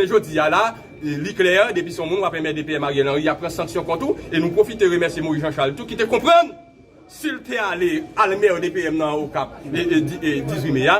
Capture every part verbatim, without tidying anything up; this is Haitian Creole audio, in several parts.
Jodi a la, li klè, depi se yon moun w ap enmède P M Ariel Henry, y ap pran sanksyon kont ou, e nou pwofite remèsye Moïse Jean Charles tou, ki te konprann, si l te ale, al mè D P M nan Okap, e, e, di- e, dizuit me a,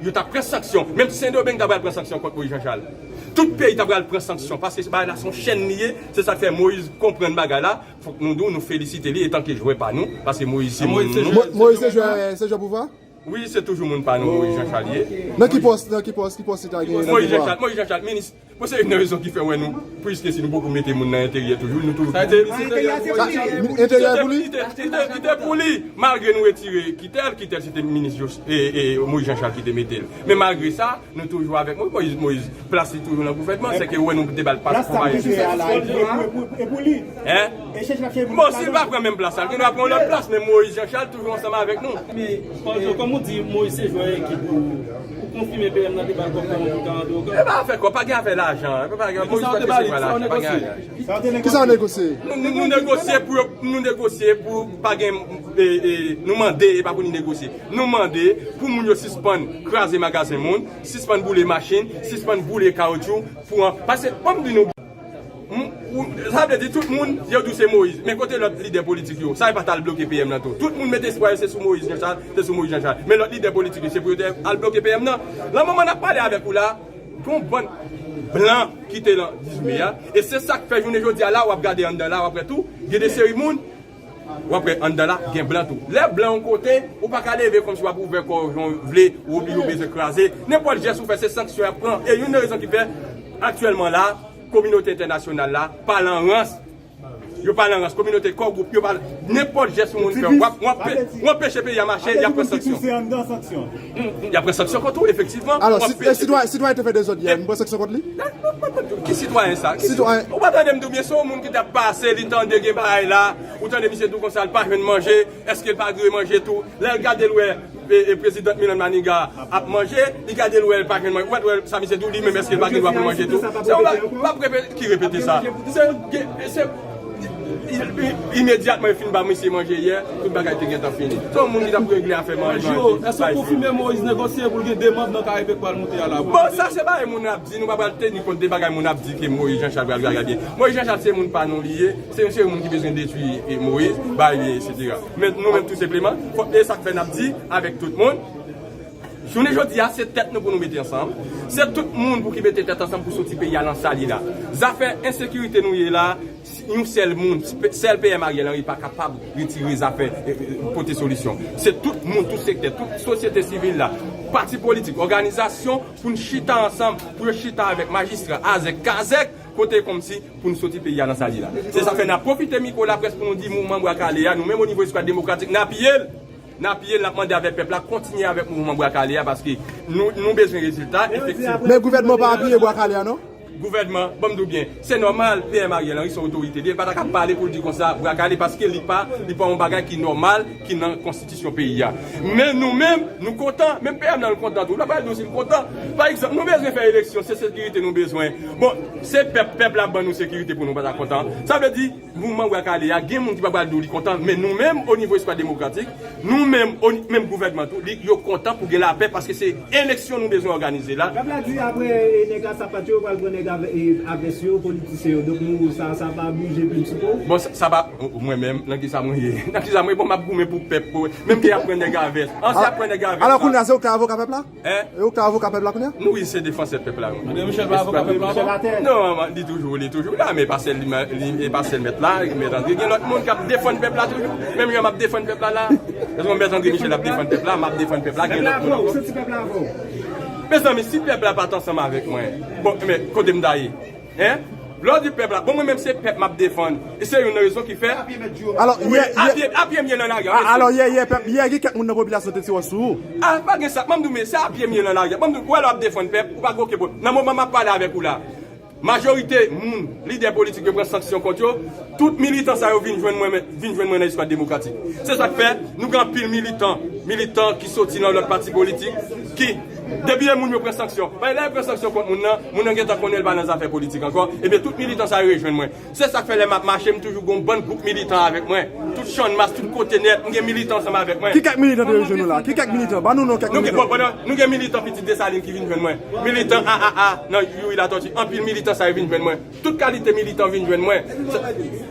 yo t ap pran sanksyon. Menm Sendomeng ta pral pran sanksyon kont Moïse Jean Charles. Tout peyi ta pral pran sanksyon, paske bagay la se yon chèn li ye, se sa k fè Moïse konprann bagay la, fòk nou di w, nou felisite li, etanke jwè pa nou, paske Moïse se moun nou. Mo- Moïse se jwè, se jwè pouvwa? Wi, se toujou moun pa nou, Moïse Jean Charles ye. Nan ki pòs, nan ki pòs, ki pòs li ta genyen nan pouvwa? Moïse Jean Charles, Moïse Jean Charles, minis. Bon, se youn nan rezon ki fè wè nou, piske si nou poko mete moun nan enteryè toujou, nou toujou kite. Sa, mi- enteryè pou li? Li te- li te- li te pou li, malgre nou retire Kitèl, Kitèl se te minis Jos- e, e, Moïse Jean Charles ki te mete l. Men malgre sa, nou toujou avèk Moïse. Moïse, Moïse, plas li toujou nan gouvènman, se ke wè nou te ba l pas pou bagay. Plas sa pou li. Hein? Bon, si l pa pran menm plas sa, l gen dwa pran yon lòt plas, men Moïse Jean Charles toujou ansanm avèk nou. Men, Pancho, kòm ou di, Moïse se jwè ekip ou, ou konfime P M nan te ba l kòb kòman pou l ka antre Okap? E pa afè kòb, pa gen afè lajan, e pa gen, Moïse pa te se pral lajan, pa gen lajan. Kisa w negosye? Nou, nou, nou negosye pou yo, nou negosye pou pa gen, e, e, nou mande, e pa pou nou negosye. Nou mande pou moun yo sispann kraze magazen moun, sispann boule machin, sispann boule kawotchou, pou an, paske, ban m di nou, m- ou- sa vle di tout moun, yo di w se Moïse. Men kote lòt lidè politik yo? Sa yo pa t al bloke P M nan tou? Tout moun mete espwa yo se sou Moïse Jean Charles, se sou Moïse Jean Charles. Men lòt lidè politik yo, se pou yo te al bloke P M nan? Nan moman n ap pale avèk ou la, gen yon bann blan ki te lan dizuit me a, e se sa k fè jounen jodi a la, w ap gade anndan la, w ap wè tou, gen de seri moun, w ap wè anndan la, gen blan tou. Lè blan yon kote, ou pa ka leve kòmsi w ap ouvè kò w jan w vle, ou oblije ou bezwen kraze. Nenpòt jès ou fè, se sanksyon y ap pran. E youn nan rezon ki fè, aktyèlman la, kominote entènasyonal la pa lan rans. Yo pa lan rans. Kominote Core Group, yo pa, nenpòt jès yon moun fè, w ap, w ap pe- w anpeche peyi a mache, y ap pran sanksyon. Y ap pran sanksyon kont ou, efektivman. Alò, si, e sitwayen, sitwayen te fè dezòd yè, nou pran sanksyon kont li? Ki sitwayen sa? Ki sitwayen? Ou pa tande m di w byen, se yon moun ki t ap pase, li tande gen bagay la, ou tande misye di w konsa, l pa jwenn manje, èske l pa rive manje tou? Lè l gade l wè, e, e, prezidan Milan Maniga ap manje, li gade l wè l pa jwenn manje, ou pa t wè sa misye di w li menm, èske l pa gen dwa pou l manje tou? Se yon bagay, m ap repete, ki repete sa? Se, se, I- i- imedyatman yo fin ba misye manje yè, tout bagay te gentan fini. Se yon moun ki t ap regle afè manje. Pancho, èske w konfime Moïse negosye pou l gen de manm nan Karibe k pral moute a la? Bon, sa se bagay moun ap di, nou pa pral teni kont de bagay moun ap di ke Moïse Jean Charles pral gade byen. Moïse Jean Charles se moun pa nou li ye, se yon seri moun ki bezwen detwi, e, Moïse, bay byen, etsetera. Men nou menm tou senpleman, fòk, e sa k fè n ap di avèk tout moun, jounen jodi a, se tèt nou pou nou mete ansanm. Se tout moun pou ki mete tèt ansanm pou soti peyi a lan sa l ye la. Zafè ensekirite nou ye la, si- yon sèl moun, sèl P M Ariel Henry pa kapab retire zafè, e, e, pote solisyon. Se tout moun, tout sektè, tout sosyete sivil la, pati politik, òganizasyon, pou n chita ansanm, pou yo chita avèk majistra, azèk, kazèk, kote kòmsi pou n soti peyi a lan sa l ye la. Se sa fè n ap pwofite mikwo laprès pou nou di mouvman Bwa Kale a, nou menm o nivo Eskwad Demokratik, n apiye l. N apiye l, n ap mande avèk pèp la, kontinye avèk mouvman Bwa Kale a, paske nou, nou bezwen rezilta, efektivman. Men gouvènman pa apiye Bwa Kale a, non? Gouvènman, ban m di w byen, se nòmal, P M Ariel Henry se yon otorite li ye, li pa ta ka pale pou l di konsa, Bwa Kale, paske li pa, li pa yon bagay ki nòmal, ki nan konstitisyon peyi a. Men nou menm, nou kontan, menm P M nan l kontan tou, l ap pral di w si l kontan. Pa egzanp, nou bezwen fè eleksyon, se sekirite nou bezwen. Bon, se pèp, pèp la ban nou sekirite pou nou pa ta kontan. Sa vle di, mouvman Bwa Kale a, gen moun ki pa pral di w li kontan, men nou menm, o nivo Eskwad Demokratik, nou menm, o ni- menm gouvènman tou, li, yo kontan pou gen lapè, paske se eleksyon nou bezwen òganize la. Pèp la di apre, e, nèg a sapat yo, yo pral pran nèg avè- e, avès yo, politisyen yo. Donk nou, sa, sa pa bouje plim sou po? Bon, sa, sa pa, mwen menm, nan ki sa mwen ye? Nan ki sa mwen ye? Bon, m ap goumen pou pèp, pou, menm ke y ap pran nèg avès. An, si y ap pran nèg avès. Alò, kounye a, se ou k avoka pèp la? Hein? E ou k avoka pèp la kounye a? Nou, wi, se defansè pèp la, wi. André Michel pa avoka pèp la ankò? Non, li toujou, li toujou la, men pa sèl li, li, e pa sèl mèt la, mèt André. Gen lòt moun k ap defann pèp la toujou. Menm jan m ap defann pèp la la. Èske mèt André Michel ap defann pèp la, m ap defann pèp la, gen lòt moun ankò. Mezanmi, si pèp la pa t ansanm avèk mwen, bon, men kote m ta ye? Hein? Lè w di pèp la, bon, mwen menm se pèp m ap defann. E se youn nan rezon ki fè Alò, yè, yè, apye, apye m ye lan lari a, a- mesye. Alò, yè, yè, pèp, yè, gen kèk moun nan popilasyon te tire sou ou. A, pa gen sa, ban m di w, men se apye m ye lan lari a. Ban m di w, ou wè lè w ap defann pèp, ou pa gen okenn pwoblèm. Nan moman m ap pale avèk ou la, majorite moun, lidè politik yo pran sanksyon kont yo, tout militan sa yo vin jwenn mwen, vin jwenn mwen nan Eskwad Demokratik. Se sa k fè, nou gen anpil militan, militan ki soti nan lòt pati politik, ki Depi e moun yo pran sanksyon. Paske lè yo pran sanksyon kont moun nan, moun nan gentan konnen l pa nan zafè politik ankò. Ebyen, tout militan sa yo rejwenn mwen. Se sa k fè lè m ap mache, m toujou gen yon bann gwoup militan avèk mwen. Tout Channmas, tout kote nèt, m gen militan ansanm avèk mwen. Ki kèk militan te rejwenn nou la? Ki kèk militan? Ban nou non kèk militan. Nou gen, bon, pandan, nou gen militan Pitit Desalin ki vin jwenn mwen. Militan A A A nan Youri Latortue. Anpil militan sa yo vin jwenn mwen. Tout kalite militan vin jwenn mwen.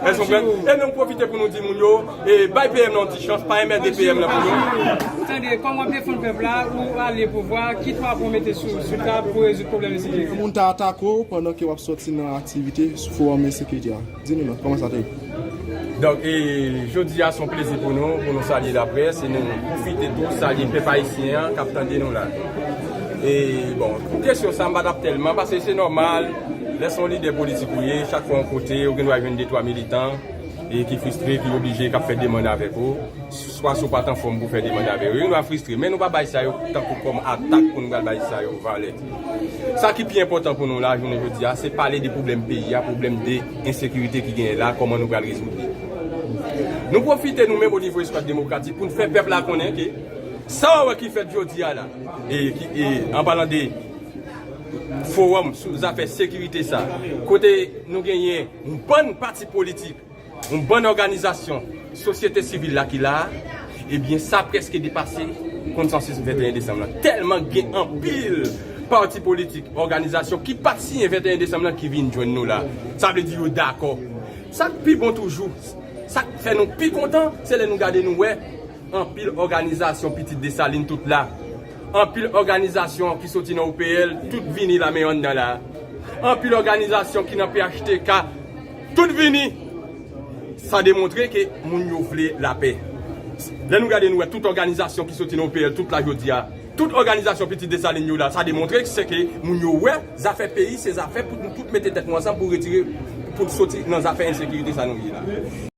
Èske w konprann? E nou pwofite pou nou di moun yo, e, bay P M nan yon ti chans, pa enmède P M nan pou nou. Tande, kòm w ap defann pèp la, ou ale pouvwa, ki twa pwen w mete sou, sou tab pou rezoud pwoblèm ensekirite? Moun ta atake w pandan ke w ap sòti nan aktivite sou fowòm ensekirite a. Di nou non, kòman sa te ye? Donk, e, jodi a se yon plezi pou nou, pou nou salye laprès, e nou pwofite tou salye pèp ayisyen an k ap tande nou la. E, bon, pou kesyon sa, m pa t ap tèlman, paske se nòmal, lè se yon lidè politik ou ye, chak fwa yon kote, ou gen dwa jwenn de twa militan, e ki fristre, ki oblije, k ap fè demann avèk ou. Swa si w pa t anfòm pou fè demann avè yo. Yo gen dwa fristre, men nou pa bay sa yo tankou kòm atak pou nou pral bay sa yo valè. Sa ki pi enpòtan pou nou la, jounen jodi a, se pale de pwoblèm peyi a, pwoblèm de ensekirite ki genyen la, kòman nou pral rezoud li. Nou pwofite nou menm o nivo Eskwad Demokratik pou n fè pèp la konnen ke sa w wè ki fèt jodi a la, e ki, e, an palan de fowòm sou zafè sekirite sa, kote nou genyen yon bann pati politik, yon bann òganizasyon sosyete sivil la ki la a, ebyen, sa prèske depase konsansis venteyen desanm lan. Tèlman gen anpil pati politik, òganizasyon ki pa t siyen venteyen desanm lan ki vin jwenn nou la. Sa vle di yo dakò. Sa k pi bon toujou, sa k fè nou pi kontan, se lè nou gade nou wè anpil òganizasyon Pitit Desalin tout la. Anpil òganizasyon ki soti nan O P L, tout vini la men yo anndan la. Anpil òganizasyon ki nan P H T K, tout vini. Sa demontre ke moun yo vle lapè. Lè nou gade nou wè tout òganizasyon ki soti nan O P L tout la jodi a, tout òganizasyon Pitit Desalin yo la, sa demontre se ke moun yo wè zafè peyi se zafè pou nou tout mete tèt nou ansanm pou retire, pou soti nan zafè ensekirite sa nou ye la.